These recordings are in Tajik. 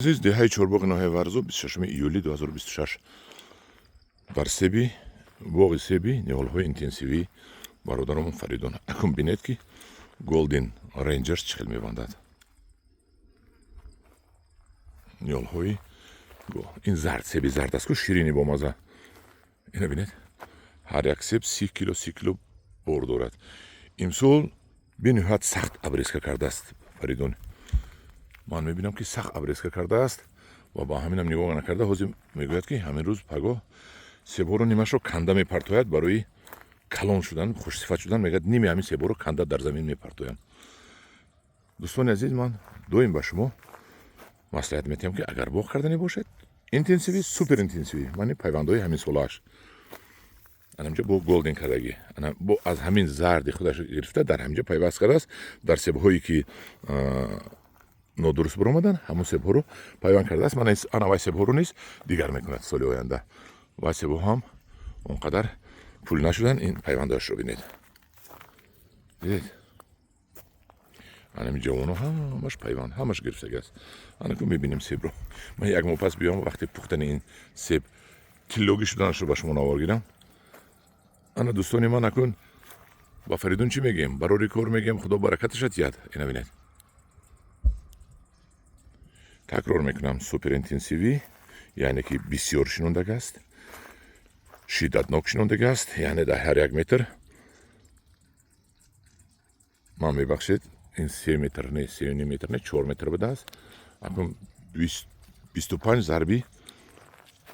Азиз, деҳаи Чорбоғи ноҳияи Варзоб, 26 июли 2026, дар себи боғи себи ниҳолҳои интенсивӣ бародарамон Фаридун. Акун бинед, ки Голден Рейнҷерс чӣ хел мебандад ниҳолҳои ин зард. Себи зард аст ку, ширини бомаза. Ина бинед, ҳар як себ 30 кило, 30 кило бор дорад. Имсол бениҳоят сахт обрезка кардааст Фаридун. Ман мебинам, ки сахт обрезка кардааст ва ба ҳаминам нигоҳ накарда, ҳозир мегӯяд, ки ҳамин рӯз пагоҳ себҳоро нимашро канда мепартояд барои калон шудан, хушсифат шудан. Мегӯяд, ними ҳамин себҳоро канда дар замин мепартоям. Дӯстони азиз, ман доим ба шумо маслиҳат метиҳам, ки агар боғ карданӣ бошед, интенсивӣ, супер интенсивӣ, мани пайвандҳои ҳамин солааш анамҷа бо Голден кардагӣ, бо аз ҳамин зарди худаш гирифта, дар ҳаминҷа пайваст кардааст. Дар себҳое, ки нодуруст баромадан, ҳамон себҳоро пайванд кардааст. Ман ана вай себҳоро низ дигар мекунад соли оянда. Вай себҳо ҳам он қадар пул нашудан. Ин пайвандҳояшро бинед, дидед? Анами ҷавоно ҳамаш пайванд, ҳамаш гирифтагӣ аст. Анаку мебинем себро. Ман як моҳ пас биём, вақти пухтани ин себ, тиллогӣ шуданашро ба шумо навор гирам. Ана, дӯстони ман, акун ба Фаридун чӣ мегӯем? Барори кор мегӯем, Худо баракаташа диҳад. Ина бинед, такрор мекунам: супер интенсивӣ, яъне ки бисёр шинондаг аст, шиддатнок шинондаг аст, яъне дар ҳар як метр, ман мебахшед, ин 3 метр не, 3,5 метр не, 4 метр будааст. Акун 25 зарби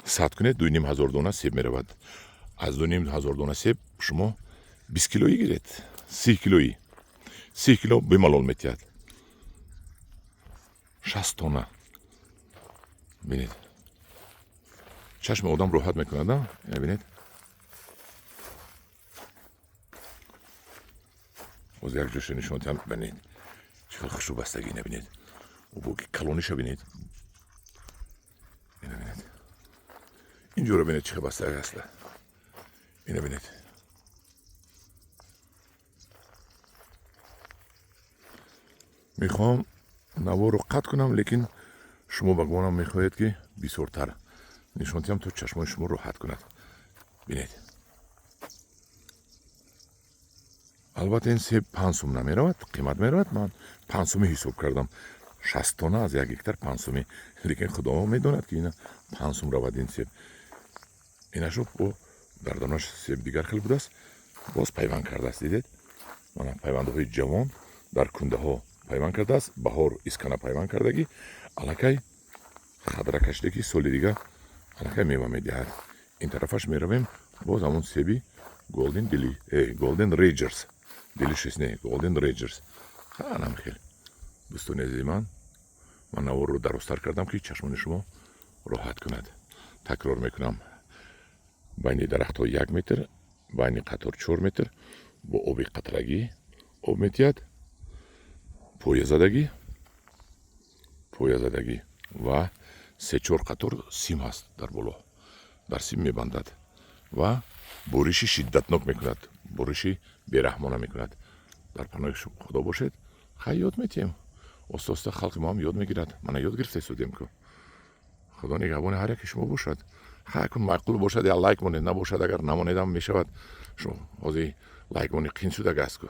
100 кунед, 2500 дона себ меравад. Аз 2500 дона себ шумо 20 килоӣ гиред, 30 килоӣ, 30 кило бемалол метиҳад, 60 тонна. Бинед, чашми одам роҳат мекунад. Ина бинед, боз як ҷоша нишон диҳам. Бинед, чӣ хел хушрӯ бастагӣ. Ина бинед, боги калониша бинед. Ина бинед, инҷоро бинед, чӣ хел бастагӣ аст. Ина бинед. Мехоҳам наворро қатъ кунам, лекин шумо ба гумонам мехоҳед, ки бисёртар нишон диҳам, то чашмони шумо роҳат кунад. Бинед, албатта, ин себ 5 сум намеравад, қимат меравад. Ман 5 сумӣ ҳисоб кардам, 60 тонна аз 1 гектар 5 сумӣ, лекин Худо медонад, ки ина 5 сум равад ин себ. Инашо бо дардонаш себ дигар хел будааст, боз пайванд кардааст. Дидед, мана пайвандҳои ҷавон дар кундаҳо пайванд кардааст. Баҳор искана пайванд кардагӣ, аллакай хадра кашида, ки соли дига аллакай мева медиҳад. Ин тарафаш меравем, боз ҳамон себи Голден дили, Голден Рейнҷерс, Делишес не, Голден Рейнҷерс. Анам хел, дӯстони азизи ман, ман наворро дарозтар кардам, ки чашмони шумо роҳат кунад. Такрор мекунам: байни дарахтҳо 1 метр, байни қатор 4 метр, бо оби қатрагӣ об метиҳад, поязадагӣ, поязадагӣ ва се-чор қатор сим ҳаст дар боло, дар сим мебандад ва бориши шиддатнок мекунад, бориши бераҳмона мекунад. Дар паноҳи Худо бошед. Хай, ёд метиҳем оста оста, халқи мо ҳам ёд мегирад. Мана, ёд гирифта истодем ку. Худо нигаҳбони ҳар яке шумо бошад. Хай, кун маъқул бошад, я лайк монед, набошад, агар намонедам мешавад. Шумо ҳозир лайк монӣ қин шудага аст ку.